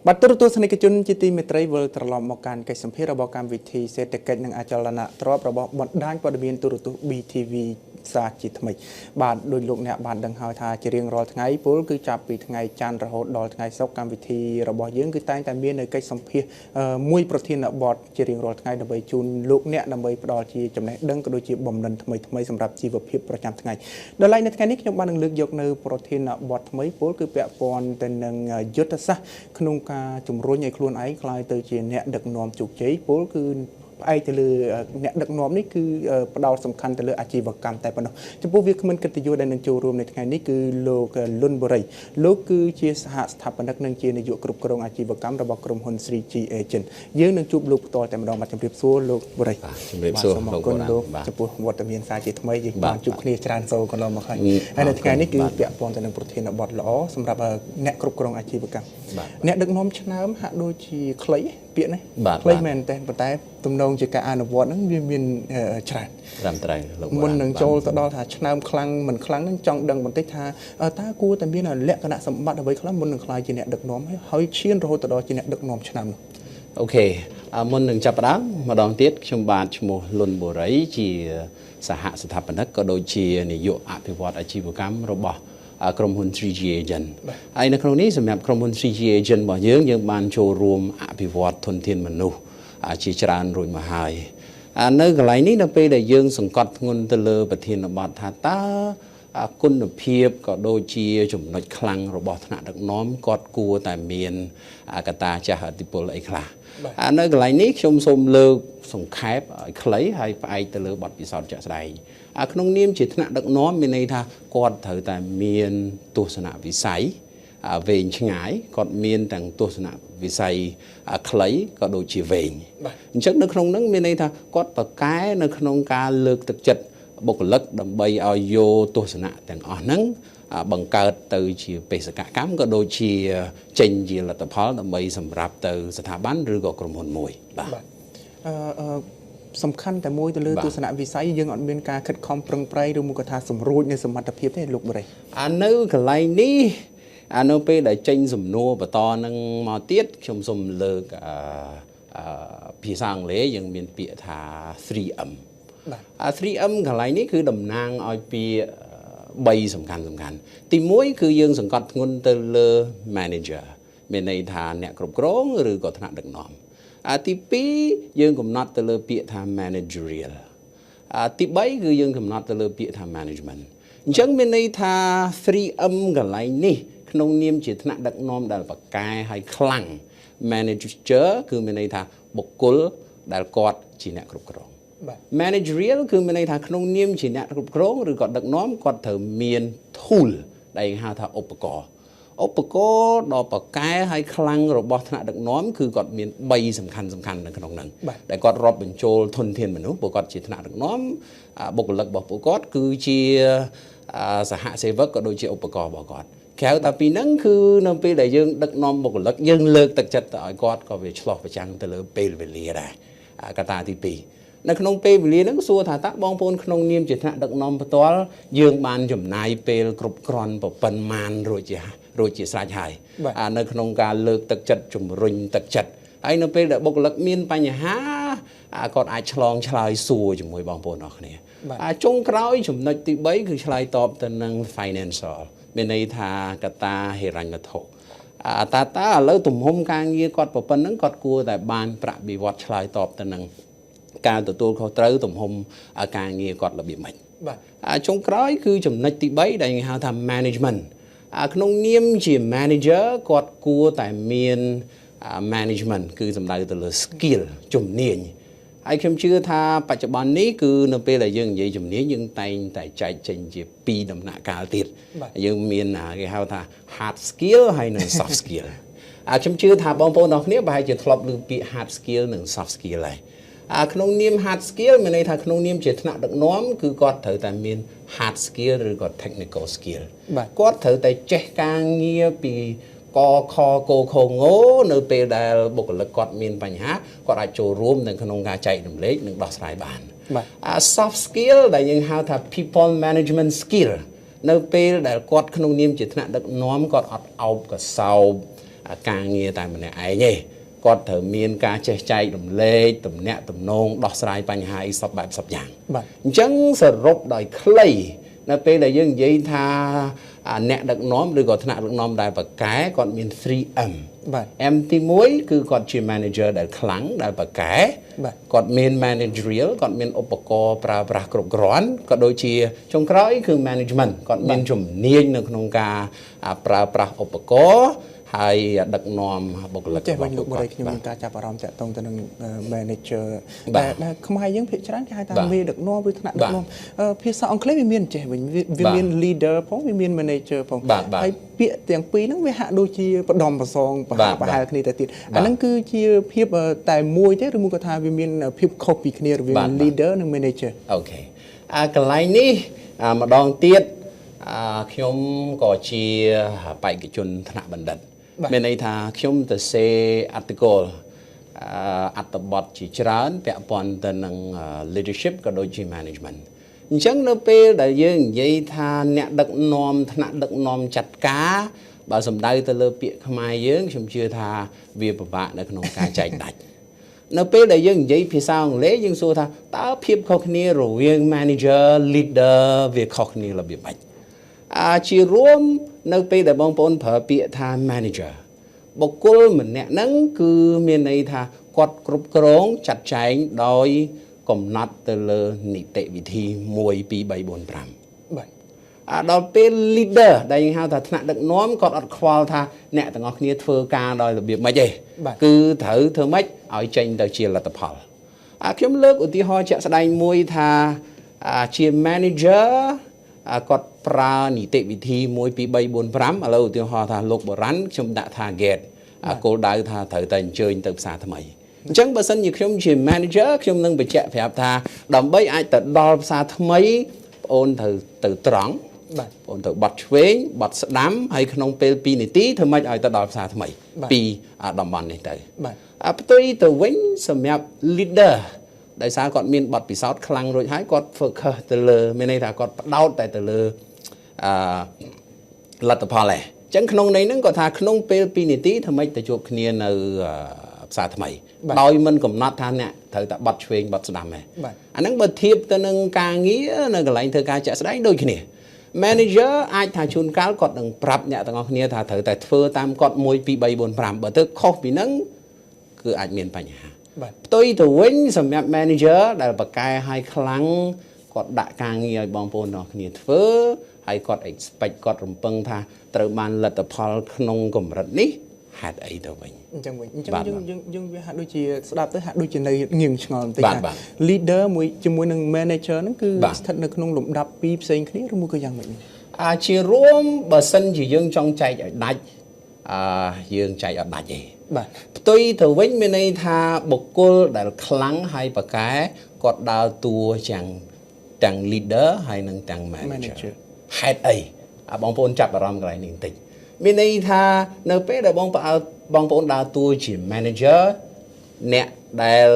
បាទទូរទស្សនិកជនជាទីមេត្រីវិលត្រឡប់មកកាន់កិច្ចសម្ភាររបស់កម្មវិធីសេដ្ឋកិច្ចនិងអចលនទ្រព្យរបស់បណ្ដាញព័ត៌មានទូរទស្សន៍ BTV សាជាថ្មីបាទដោយលោកអ្នកបានដឹងហើយថាជារៀងរាល់ថ្ងៃពលគឺចាប់ពីថ្ងៃច័ន្ទរហូតដល់ថ្ងៃសុក្រកម្មវិធីរបស់យើងគឺតែងតែមាននៅកិច្ចសម្ភាសមួយប្រធានបទជារៀងរាល់ថ្ងៃដើម្បីជូនលោកអ្នកដើម្បីផ្ដល់ជាចំណេះដឹងក៏ដូចជាបំណិនថ្មីថ្មីសម្រាប់ជីវភាពប្រចាំថ្ងៃដល់ឡែកនៅថ្ងៃនេះខ្ញុំបាននឹងលើកយកនៅប្រធានបទថ្មីពលគឺពាក់ព័ន្ធទៅនឹងយុទ្ធសាស្ត្រក្នុងការជំរុញឲ្យខ្លួនឯងក្លាយទៅជាអ្នកដឹកនាំជោគជ័យពលគឺផ្អែកទៅលើអ្នកដឹកនាំនេះគឺផ្ដោតសំខាន់ទៅលើអាជីវកម្មតែប៉ុណ្ណោះចំពោះវាគ្មិនកិត្តិយសដែលនឹងចូលរួមនៅថ្ងៃនេះគឺលោកលុនបូរីលោកគឺជាសហស្ថាបនិកនិងជានាយកគ្រប់គ្រងអាជីវកម្មរបស់ក្រុមហ៊ុន 3G Agent យើងនឹងជួបលោកផ្ទាល់តែម្ដងបាទជំរាបសួរលោកបូរីជំរាបសួរលោកលោកចំពោះវត្តមានសារជាថ្មីយើងបានជួបគ្នាច្រើនសូកន្លងមកហើយហើយនៅថ្ងៃនេះគឺពាក់ព័ន្ធទៅនឹងប្រធានបទល្អសម្រាប់អ្នកគ្រប់គ្រងអាជីវកម្មអ្នកដឹកនាំឆ្នើមហាក់ដូចជាខ្លីពាក្យនេះខ្លីមែនទេប៉ុន្តែទំនងជាការអនុវត្តហ្នឹងវាមានច្រើនត្រឹមត្រូវលោកមុននឹងចូលទៅដល់ថាឆ្នើមខ្លាំងមិនខ្លាំងហ្នឹងចង់ដឹងបន្តិចថាតើគួរតែមានលក្ខណៈសម្បត្តិអ្វីខ្លះមុននឹងក្លាយជាអ្នកដឹកនាំហើយឈានរហូតទៅដល់ជាអ្នកដឹកនាំឆ្នើមនោះអូខេមុននឹងចាប់ផ្ដើមម្ដងទៀតខ្ញុំបាទឈ្មោះលុនបូរីជាសហស្ថាបនិកក៏ដូចជានាយកអភិវឌ្ឍអាជីវកម្មរបស់ក្រុមហ៊ុន 3G Agent ហើយនៅក្នុងនេះសម្រាប់ក្រុមហ៊ុន 3G Agent របស់យើងយើងបានចូលរួមអភិវឌ្ឍធនធានមនុស្សជាច្រើនរួចមកហើយនៅកន្លែងនេះនៅពេលដែលយើងសង្កត់ធ្ងន់ទៅលើប្រធានបទថាតើគុណភាពក៏ដូចជាចំណុចខ្លាំងរបស់ថ្នាក់ដឹកនាំគាត់គួរតែមានកត្តាចាស់ឥទ្ធិពលអីខ្លះនៅកន្លែងនេះខ្ញុំសូមលើកសង្ខេបឲ្យខ្លីហើយផ្អែកទៅលើបទពិសោធន៍ជាក់ស្ដែងក្នុងនាមជាថ្នាក់ដឹកនាំមានន័យថាគាត់ត្រូវតែមានទស្សនវិស័យវែងឆ្ងាយគាត់មានទាំងទស្សនវិស័យខ្លីក៏ដូចជាវែងអញ្ចឹងនៅក្នុងហ្នឹងមានន័យថាគាត់ប្រកែនៅក្នុងការលើកទឹកចិត្តបុគ្គលិកដើម្បីឲ្យយកទស្សនៈទាំងអស់ហ្នឹងបង្កើតទៅជាបេសកកម្មក៏ដូចជាចេញជាលទ្ធផលដើម្បីសម្រាប់ទៅស្ថាប័នឬក៏ក្រុមហ៊ុនមួយបាទសំខាន់តែមួយទៅលើទស្សនវិស័យយើងអត់មានការខិតខំប្រឹងប្រែងឬមួយក៏ថាសម្រួចនៅសមត្ថភាពទេលោកបូរីនៅកន្លែងនេះនៅពេលដែលចេញសំណួរបន្តនឹងមកទៀតខ្ញុំសូមលើកភាសាអង់គ្លេសយើងមានពាក្យថា 3M បាទ 3M កន្លែងនេះគឺតំណាងឲ្យពាក្យ3សំខាន់ទី1គឺយើងសង្កត់ធ្ងន់ទៅលើ manager មានន័យថាអ្នកគ្រប់គ្រងឬក៏ថ្នាក់ដឹកនាំទី2យើងកំណត់ទៅលើពាក្យថា managerial ទី3គឺយើងកំណត់ទៅលើពាក្យថា management អញ្ចឹងមានន័យថា 3M កន្លែងនេះក្នុងនាមជាថ្នាក់ដឹកនាំដែលប្រកែឲ្យខ្លាំង manager គឺមានន័យថាបុគ្គលដែលគាត់ជាអ្នកគ្រប់គ្រង managerial គឺមានន័យថាក្នុងនាមជាអ្នកគ្រប់គ្រងឬក៏ដឹកនាំគាត់ត្រូវមាន tool ដែលគេហៅថាឧបករណ៍ដ៏ប្រកែហើយខ្លាំងរបស់ថ្នាក់ដឹកនាំគឺគាត់មាន3សំខាន់នៅក្នុងហ្នឹងដែលគាត់រាប់បញ្ចូលធនធានមនុស្សព្រោះគាត់ជាថ្នាក់ដឹកនាំបុគ្គលិករបស់ពួកគាត់គឺជាសហសេវកក៏ដូចជាឧបករណ៍របស់គាត់ក្រៅតែពីហ្នឹងគឺនៅពេលដែលយើងដឹកនាំបុគ្គលិកយើងលើកទឹកចិត្តទៅឲ្យគាត់ក៏វាឆ្លោះប្រចាំងទៅលើពេលវេលាដែរកត្តាទី2នៅក្នុងពេលវេលាហ្នឹងសួរថាតើបងប្អូនក្នុងនាមជាថ្នាក់ដឹកនាំផ្ទាល់យើងបានចំណាយពេលគ្រប់គ្រាន់ប៉ុន្មានរួចជាស្រេចហើយនៅក្នុងការលើកទឹកចិត្តជំរុញទឹកចិត្តហើយនៅពេលដែលបុគ្គលិកមានបញ្ហាគាត់អាចឆ្លងឆ្លើយសួរជាមួយបងប្អូនអរគ្នាចុងក្រោយចំណុចទី3គឺឆ្លើយតបទៅនឹង financial មានន័យថាកត្តាហិរញ្ញវត្ថុតើឥឡូវទំហំការងារគាត់ប៉ុណ្ណឹងគាត់គួរតែបានប្រាក់បៀវត្សឆ្លើយតបទៅនឹងការទទួលខុសត្រូវទំហំការងារគាត់របៀបម៉េចបាទចុងក្រោយគឺចំណុចទី3ដែលគេហៅថា management ក្នុងនាមជា manager គាត់គួរតែមាន management គឺសំដៅទៅលើ skill ជំនាញហើយខ្ញុំជឿថាបច្ចុប្បន្ននេះគឺនៅពេលដែលយើងនិយាយជំនាញយើងតែងតែចែកចេញជា2ដំណាក់កាលទៀតយើងមានគេហៅថា hard skill ហើយនិង soft skill ខ្ញុំជឿថាបងប្អូនទាំងគ្នាប្រហែលជាធ្លាប់ឮពាក្យ hard skill និង soft skill ហើយក្នុងនាម hard skill មានន័យថាក្នុងនាមជាថ្នាក់ដឹកនាំគឺគាត់ត្រូវតែមាន hard skill ឬក៏ technical skill គាត់ត្រូវតែចេះការងារពីកខកខងនៅពេលដែលបុគ្គលិកគាត់មានបញ្ហាគាត់អាចចូលរួមនៅក្នុងការចែករំលែកនិងដោះស្រាយបាន soft skill ដែលយើងហៅថា people management skill នៅពេលដែលគាត់ក្នុងនាមជាថ្នាក់ដឹកនាំគាត់អត់អោបកសោប ការងារតែម្នាក់ឯងទេគាត់ត្រូវមានការចេះចែករំលែកទំនាក់ទំនងដោះស្រាយបញ្ហាអីសពបែបសពយ៉ាងអញ្ចឹងសរុបដោយខ្លីនៅពេលដែលយើងនិយាយថាអ្នកដឹកនាំឬក៏ថ្នាក់ដឹកនាំដែលប្រកែគាត់មាន 3M បាទ M ទី1គឺគាត់ជា manager ដែលខ្លាំងដែលប្រកែគាត់មាន managerial គាត់មានឧបករណ៍ប្រើប្រាស់គ្រប់គ្រាន់ក៏ដូចជាចុងក្រោយគឺ management គាត់មានជំនាញនៅក្នុងការប្រើប្រាស់ឧបករណ៍ហើយដឹកនាំបុគ្គលិកចេះវិញលោកបរិយខ្ញុំមានការចាប់អារម្មណ៍តាក់ទងទៅនឹង manager ដែលខ្មែរយើងភាគច្រើនគេហៅថាមេដឹកនាំឬថ្នាក់ដឹកនាំភាសាអង់គ្លេសវាមានចេះវិញវាមាន leader ផងវាមាន manager ផងហើយពាក្យទាំងពីរហ្នឹងវាហាក់ដូចជាបដំប្រសងប្រហាក់ប្រហែលគ្នាទៅទៀតអាហ្នឹងគឺជាភាពតែមួយទេឬមួយក៏ថាវាមានភាពខុសពីគ្នារវាង leader និង manager អូខេអាកន្លែងនេះម្ដងទៀតខ្ញុំក៏ជាបេក្ខជនថ្នាក់បណ្ឌិតមានន័យថាខ្ញុំទៅសេអត្ថកលអត្ថបទជាច្រើនពាក់ព័ន្ធទៅនឹង leadership ក៏ដូចជា management អញ្ចឹងនៅពេលដែលយើងនិយាយថាអ្នកដឹកនាំថ្នាក់ដឹកនាំចាត់ការបើសំដៅទៅលើពាក្យខ្មែរយើងខ្ញុំជឿថាវាពិបាកនៅក្នុងការចែកដាច់នៅពេលដែលយើងនិយាយភាសាអង់គ្លេសយើងសួរថាតើភាពខុសគ្នារវាង manager leader វាខុសគ្នារបៀបម៉េចជារួមនៅពេលដែលបងប្អូនប្រើពាក្យថា manager បុគ្គលម្នាក់ហ្នឹងគឺមានន័យថាគាត់គ្រប់គ្រងចាត់ចែងដោយកំណត់ទៅលើនីតិវិធី1 2 3 4 5បាទដល់ពេល leader ដែលយើងហៅថាថ្នាក់ដឹកនាំគាត់អត់ខ្វល់ថាអ្នកទាំងអស់គ្នាធ្វើការដោយរបៀបម៉េចទេគឺត្រូវធ្វើម៉េចឲ្យចេញទៅជាលទ្ធផលខ្ញុំលើកឧទាហរណ៍ជាក់ស្ដែងមួយថាជា manager គាត់ប្រើនីតិវិធី1 2 3 4 5ឥឡូវឧទាហរណ៍ថាលោកបរ៉ាន់ខ្ញុំដាក់ target គោលដៅថាត្រូវតែអញ្ជើញទៅផ្សារថ្មីអញ្ចឹងបើសិនជាខ្ញុំជា manager ខ្ញុំនឹងបញ្ជាក់ប្រាប់ថាដើម្បីអាចទៅដល់ផ្សារថ្មីបងអូនត្រូវទៅត្រង់បាទបងអូនត្រូវបត់ឆ្វេងបត់ស្ដាំហើយក្នុងពេល2នាទីធ្វើម៉េចឲ្យទៅដល់ផ្សារថ្មីពីតំបន់នេះទៅបាទផ្ទុយទៅវិញសម្រាប់ leader ដោយសារគាត់មានបទពិសោធន៍ខ្លាំងរួចហើយគាត់ focus ទៅលើមានន័យថាគាត់ផ្ដោតតែទៅលើលទ្ធផលឯងអញ្ចឹងក្នុងន័យហ្នឹងគាត់ថាក្នុងពេល2នាទីធ្វើម៉េចទៅជួបគ្នានៅផ្សារថ្មីដោយមិនកំណត់ថាអ្នកត្រូវតែបត់ឆ្វេងបត់ស្ដាំឯងអាហ្នឹងបើធៀបទៅនឹងការងារនៅកន្លែងធ្វើការជាក់ស្ដែងដូចគ្នា manager អាចថាជួនកាលគាត់នឹងប្រាប់អ្នកទាំងអស់គ្នាថាត្រូវតែធ្វើតាមគាត់1 2 3 4 5បើទៅខុសពីហ្នឹងគឺអាចមានបញ្ហាបាទផ្ទុយទៅវិញសម្រាប់ manager ដែលប្រកែឲ្យខ្លាំងគាត់ដាក់ការងារឲ្យបងប្អូនទាំងគ្នាធ្វើហើយគាត់ expect គាត់រំពឹងថាត្រូវបានលទ្ធផលក្នុងកម្រិតនេះហេតុអីទៅវិញអញ្ចឹងវិញអញ្ចឹងយើងវាហាក់ដូចជាស្ដាប់ទៅហាក់ដូចជានៅងៀងឆ្ងល់បន្តិចថា leader មួយជាមួយនឹង manager ហ្នឹងគឺស្ថិតនៅក្នុងលំដាប់ពីរផ្សេងគ្នាឬមួយក៏យ៉ាងម៉េចជារួមបើសិនជាយើងចង់ចែកឲ្យដាច់យើងចែកអត់ដាច់ទេបាទផ្ទុយទៅវិញមានន័យថាបុគ្គលដែលខ្លាំងហើយប្រកែគាត់ដើរតួទាំង leader ហើយនិងទាំង manager ហេតុអីបងប្អូនចាប់អារម្មណ៍កន្លែងនេះបន្តិចមានន័យថានៅពេលដែលបងប្អូនដើរតួជា manager អ្នកដែល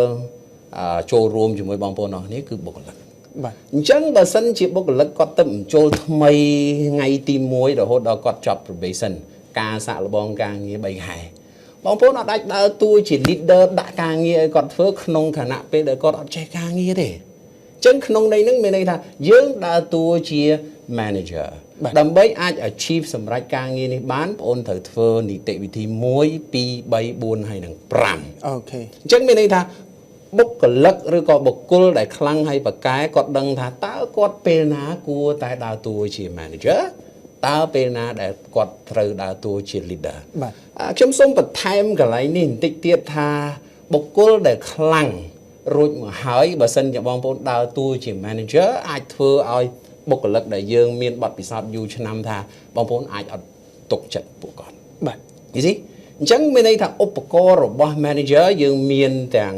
ចូលរួមជាមួយបងប្អូនអស់នេះគឺបុគ្គលិកបាទអញ្ចឹងបើសិនជាបុគ្គលិកគាត់ទៅបញ្ចូលថ្មីថ្ងៃទី1រហូតដល់គាត់ចប់ probation ការសាកល្បងការងារ3ខែបងប្អូនអត់អាចដើរតួជា leader ដាក់ការងារឲ្យគាត់ធ្វើក្នុងខណៈពេលដែលគាត់អត់ចេះការងារទេអញ្ចឹងក្នុងន័យហ្នឹងមានន័យថាយើងដើរតួជា manager ដើម្បីអាច achieve សម្រាប់ការងារនេះបានបងអូនត្រូវធ្វើនីតិវិធី1 2 3 4ហើយនិង5អូខេអញ្ចឹងមានន័យថាបុគ្គលិកឬក៏បុគ្គលដែលខ្លាំងហើយប្រកែគាត់ដឹងថាតើគាត់ពេលណាគួរតែដើរតួជា manager តើពេលណាដែលគាត់ត្រូវដើរតួជា leader បាទខ្ញុំសូមបន្ថែមកន្លែងនេះបន្តិចទៀតថាបុគ្គលដែលខ្លាំងរួចមកហើយបើសិនជាបងប្អូនដើរតួជា manager អាចធ្វើឲ្យបុគ្គលិកដែលយើងមានបទពិសោធន៍យូរឆ្នាំថាបងប្អូនអាចអត់ទុកចិត្តពួកគាត់បាទយល់ទេអញ្ចឹងមានន័យថាឧបករណ៍របស់ manager យើងមានទាំង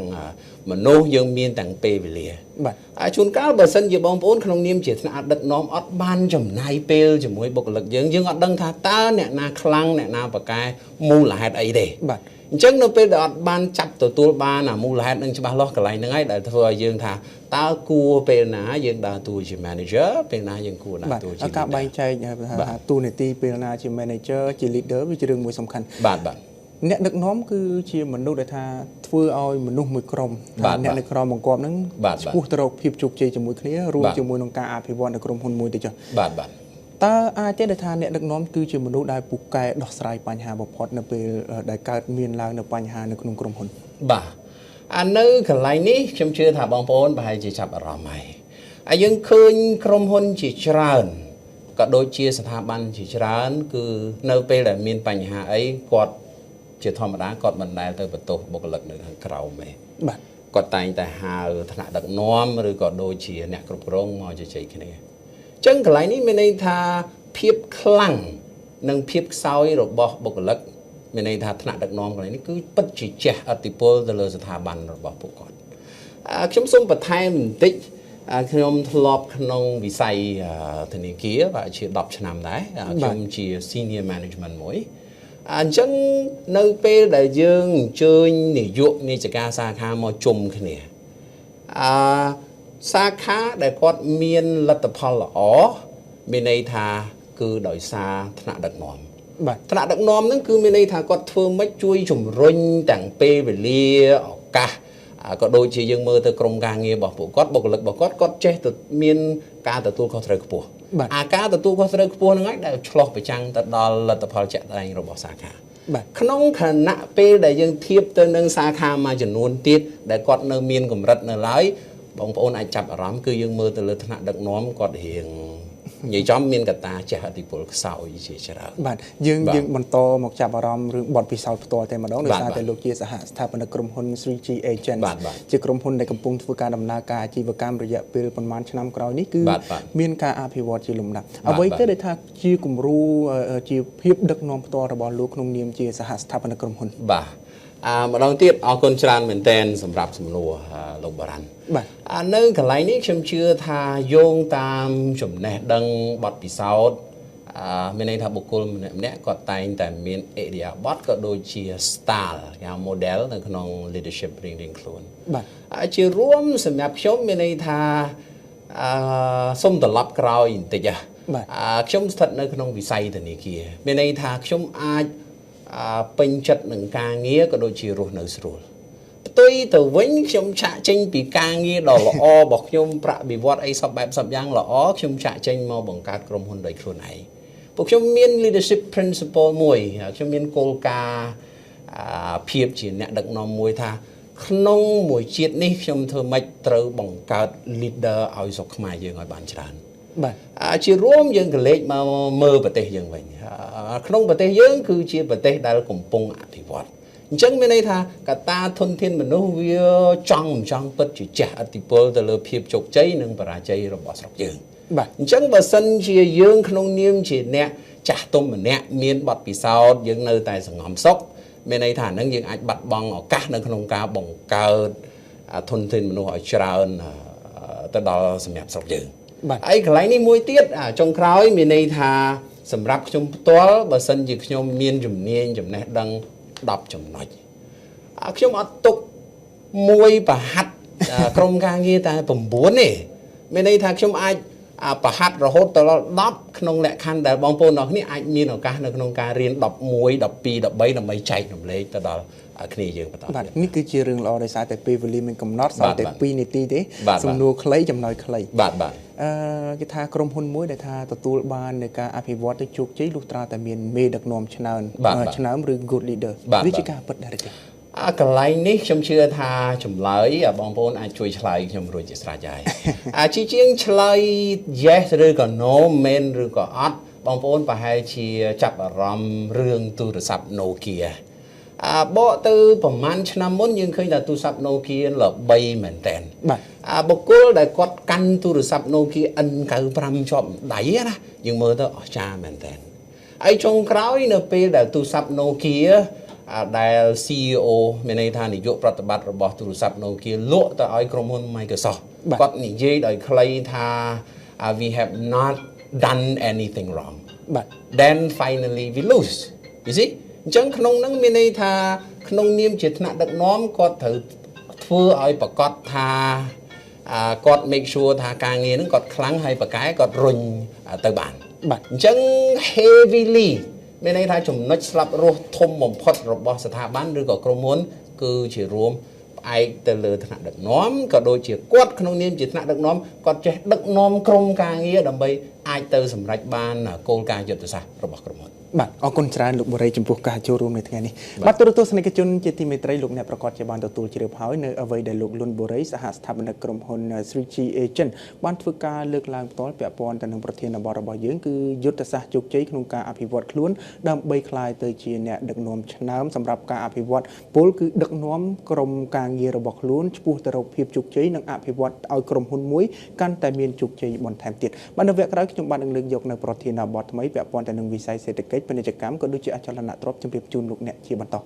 មនុស្សយើងមានទាំងពេលវេលាបាទជួនកាលបើសិនជាបងប្អូនក្នុងនាមជាថ្នាក់ដឹកនាំអត់បានចំណាយពេលជាមួយបុគ្គលិកយើងយើងអត់ដឹងថាតើអ្នកណាខ្លាំងអ្នកណាប្រកែមូលហេតុអីទេបាទអញ្ចឹងនៅពេលដែលអត់បានចាប់ទទួលបានអាមូលហេតុនឹងច្បាស់លាស់កន្លែងហ្នឹងហើយដែលធ្វើឲ្យយើងថាតើគួរពេលណាយើងដើរតួជា manager ពេលណាយើងគួរដើរតួជា leader ការបែងចែកថាតួនាទីពេលណាជា manager ជា leader វាជារឿងមួយសំខាន់បាទបាទ អ្នកដឹកនាំគឺជាមនុស្សដែលថាធ្វើឲ្យមនុស្សមួយក្រុមអ្នកនៅក្រោមបង្គាប់ហ្នឹងឆ្ពោះទៅរកភាពជោគជ័យជាមួយគ្នារួមជាមួយនឹងការអភិវឌ្ឍនៅក្រុមហ៊ុនមួយទៅចុះបាទបាទតើអាចទេដែលថាអ្នកដឹកនាំគឺជាមនុស្សដែលពូកែដោះស្រាយបញ្ហាបំផុតនៅពេលដែលកើតមានឡើងនៅបញ្ហានៅក្នុងក្រុមហ៊ុនបាទអានៅកន្លែងនេះខ្ញុំជឿថាបងប្អូនប្រហែលជាចាប់អារម្មណ៍ហើយហើយយើងឃើញក្រុមហ៊ុនជាច្រើនក៏ដូចជាស្ថាប័នជាច្រើនគឺនៅពេលដែលមានបញ្ហាអីគាត់ជាធម្មតាគាត់មិនដែលទៅបន្ទោសបុគ្គលិកនៅខាងក្រោមទេបាទគាត់តែងតែហៅថ្នាក់ដឹកនាំឬក៏ដូចជាអ្នកគ្រប់គ្រងមកជជែកគ្នាអញ្ចឹងកន្លែងនេះមានន័យថាភាពខ្លាំងនិងភាពខ្សោយរបស់បុគ្គលិកមានន័យថាថ្នាក់ដឹកនាំកន្លែងនេះគឺពិតជាជះឥទ្ធិពលទៅលើស្ថាប័នរបស់ពួកគាត់ខ្ញុំសូមបន្ថែមបន្តិចខ្ញុំធ្លាប់ក្នុងវិស័យធនាគារបាទជា10ឆ្នាំដែរខ្ញុំជា senior management មួយអញ្ចឹងនៅពេលដែលយើងអញ្ជើញនាយកនាយិកាសាខាមកជុំគ្នាសាខាដែលគាត់មានលទ្ធផលល្អមានន័យថាគឺដោយសារថ្នាក់ដឹកនាំបាទថ្នាក់ដឹកនាំហ្នឹងគឺមានន័យថាគាត់ធ្វើម៉េចជួយជំរុញទាំងពេលវេលាឱកាសក៏ដូចជាយើងមើលទៅក្រុមការងាររបស់ពួកគាត់បុគ្គលិករបស់គាត់គាត់ចេះទៅមានការទទួលខុសត្រូវខ្ពស់អាការទទួលខុសត្រូវខ្ពស់ហ្នឹងហើយដែលឆ្លោះប្រចាំងទៅដល់លទ្ធផលជាក់ស្ដែងរបស់សាខាបាទក្នុងខណៈពេលដែលយើងធៀបទៅនឹងសាខាមួយចំនួនទៀតដែលគាត់នៅមានកម្រិតនៅឡើយបងប្អូនអាចចាប់អារម្មណ៍គឺយើងមើលទៅលើថ្នាក់ដឹកនាំគាត់រៀងនិយាយចំមានកត្តាជះឥទ្ធិពលខ្សោយជាច្រើនបាទយើងបន្តមកចាប់អារម្មណ៍រឿងបទពិសោធន៍ផ្ទាល់តែម្ដងដោយសារតែលោកជាសហស្ថាបនិកក្រុមហ៊ុន 3G Agents ជាក្រុមហ៊ុនដែលកំពុងធ្វើការដំណើរការអាជីវកម្មរយៈពេលប្រមាណឆ្នាំក្រោយនេះគឺមានការអភិវឌ្ឍជាលំដាប់អ្វីទៅដែលថាជាគំរូជាភាពដឹកនាំផ្ទាល់របស់លោកក្នុងនាមជាសហស្ថាបនិកក្រុមហ៊ុនបាទម្ដងទៀតអរគុណច្រើនមែនទែនសម្រាប់សំណួរលោកបារ៉ាន់បាទនៅកន្លែងនេះខ្ញុំជឿថាយោងតាមចំណេះដឹងបទពិសោធន៍មានន័យថាបុគ្គលម្នាក់ម្នាក់គាត់តែងតែមានឥរិយាបថក៏ដូចជា style គេហៅ model នៅក្នុង leadership រៀងៗខ្លួនបាទជារួមសម្រាប់ខ្ញុំមានន័យថាសូមត្រឡប់ក្រោយបន្តិចខ្ញុំស្ថិតនៅក្នុងវិស័យធនាគារមានន័យថាខ្ញុំអាចពេញចិត្តនឹងការងារក៏ដូចជារស់នៅស្រួលផ្ទុយទៅវិញខ្ញុំឆាកចេញពីការងារដ៏ល្អរបស់ខ្ញុំប្រាក់បៀវត្សអីសពបែបសពយ៉ាងល្អខ្ញុំឆាកចេញមកបង្កើតក្រុមហ៊ុនដោយខ្លួនឯងពួកខ្ញុំមាន leadership principle មួយខ្ញុំមានគោលការណ៍ភាពជាអ្នកដឹកនាំមួយថាក្នុងមួយជាតិនេះខ្ញុំធ្វើម៉េចត្រូវបង្កើត leader ឲ្យស្រុកខ្មែរយើងឲ្យបានច្រើនបាទជារួមយើងក៏លេចមកមើលប្រទេសយើងវិញក្នុងប្រទេសយើងគឺជាប្រទេសដែលកំពុងអភិវឌ្ឍអញ្ចឹងមានន័យថាកត្តាធនធានមនុស្សវាចង់មិនចង់ពិតជាជះឥទ្ធិពលទៅលើភាពជោគជ័យនិងបរាជ័យរបស់ស្រុកយើងបាទអញ្ចឹងបើសិនជាយើងក្នុងនាមជាអ្នកចាស់ទុំម្នាក់មានបទពិសោធន៍យើងនៅតែសង្ងំសុខមានន័យថាហ្នឹងយើងអាចបាត់បង់ឱកាសនៅក្នុងការបង្កើតធនធានមនុស្សឲ្យច្រើនទៅដល់សម្រាប់ស្រុកយើងបាទហើយកន្លែងនេះមួយទៀតចុងក្រោយមានន័យថាសម្រាប់ខ្ញុំផ្ទាល់បើសិនជាខ្ញុំមានជំនាញចំណេះដឹង10ចំណុចខ្ញុំអត់ទុកមួយប្រហាត់ក្រុមការងារតែ9ទេមានន័យថាខ្ញុំអាចប្រហាត់រហូតដល់10ក្នុងលក្ខខណ្ឌដែលបងប្អូនទាំងគ្នាអាចមានឱកាសនៅក្នុងការរៀន11 12 13ដើម្បីចែករំលែកទៅដល់គ្នាយើងបន្តបាទនេះគឺជារឿងល្អដោយសារតែពេលវេលាមានកំណត់សល់តែ2នាទីទេសំណួរខ្លីចំណោយខ្លីបាទបាទគេថាក្រុមហ៊ុនមួយដែលថាទទួលបាននៃការអភិវឌ្ឍទៅជោគជ័យលុះត្រាតែមានមេដឹកនាំឆ្នើមឬ good leader វាជាការពិតដែរទេកន្លែងនេះខ្ញុំជឿថាចម្លើយបងប្អូនអាចជួយឆ្លើយខ្ញុំរួចជាស្រេចហើយជាជាងឆ្លើយ yes ឬក៏ no មែនឬក៏អត់បងប្អូនប្រហែលជាចាប់អារម្មណ៍រឿងទូរស័ព្ទ Nokia បកទៅប្រហែលឆ្នាំមុនយើងឃើញថាទូរស័ព្ទ Nokia ល្បីមែនតើបាទបុគ្គលដែលគាត់កាន់ទូរស័ព្ទ Nokia N95 ជាប់ដៃណាយើងមើលទៅអស្ចារ្យមែនតើហើយចុងក្រោយនៅពេលដែលទូរស័ព្ទ Nokia ដែល CEO មានន័យថានាយកប្រតិបត្តិរបស់ទូរស័ព្ទ Nokia លក់ទៅឲ្យក្រុមហ៊ុន Microsoft គាត់និយាយដោយខ្លីថា we have not done anything wrong បាទ then finally we lose you see អញ្ចឹងក្នុងហ្នឹងមានន័យថាក្នុងនាមជាថ្នាក់ដឹកនាំគាត់ត្រូវធ្វើឲ្យប្រកាសថាគាត់ make sure ថាការងារហ្នឹងគាត់ខ្លាំងហើយប្រកែគាត់រុញទៅបានបាទអញ្ចឹង heavily មានន័យថាចំណុចស្លាប់រស់ធំបំផុតរបស់ស្ថាប័នឬក៏ក្រុមហ៊ុនគឺជារួមផ្អែកទៅលើថ្នាក់ដឹកនាំក៏ដូចជាគាត់ក្នុងនាមជាថ្នាក់ដឹកនាំគាត់ចេះដឹកនាំក្រុមការងារដើម្បីអាចទៅសម្រេចបានគោលការណ៍យុទ្ធសាស្ត្ររបស់ក្រុមហ៊ុន បាទអរគុណច្រើនលោកបុរីចំពោះការចូលរួមនៅថ្ងៃនេះបាទទូរទស្សនិកជនជាទីមេត្រីលោកអ្នកប្រកាសជាបានទទួលជ្រាបហើយនៅអ្វីដែលលោកលុនបុរីសហស្ថាបនិកក្រុមហ៊ុន 3G Agent បានធ្វើការលើកឡើងផ្ទាល់ពាក់ព័ន្ធទៅនឹងប្រធានបទរបស់យើងគឺយុទ្ធសាស្ត្រជោគជ័យក្នុងការអភិវឌ្ឍខ្លួនដើម្បីក្លាយទៅជាអ្នកដឹកនាំឆ្នើមសម្រាប់ការអភិវឌ្ឍពលគឺដឹកនាំក្រុមការងាររបស់ខ្លួនឆ្ពោះទៅរកភាពជោគជ័យនិងអភិវឌ្ឍឲ្យក្រុមហ៊ុនមួយកាន់តែមានជោគជ័យបន្ថែមទៀតបាទនៅវគ្គក្រោយខ្ញុំបាទនឹងលើកយកនៅប្រធានបទថ្មីពាក់ព័ន្ធទៅនឹងវិស័យសេដ្ឋកិច្ចពាណិជ្ជកម្មក៏ដូចជាអចលនទ្រព្យជម្រាបជូនលោកអ្នកជាបន្ត។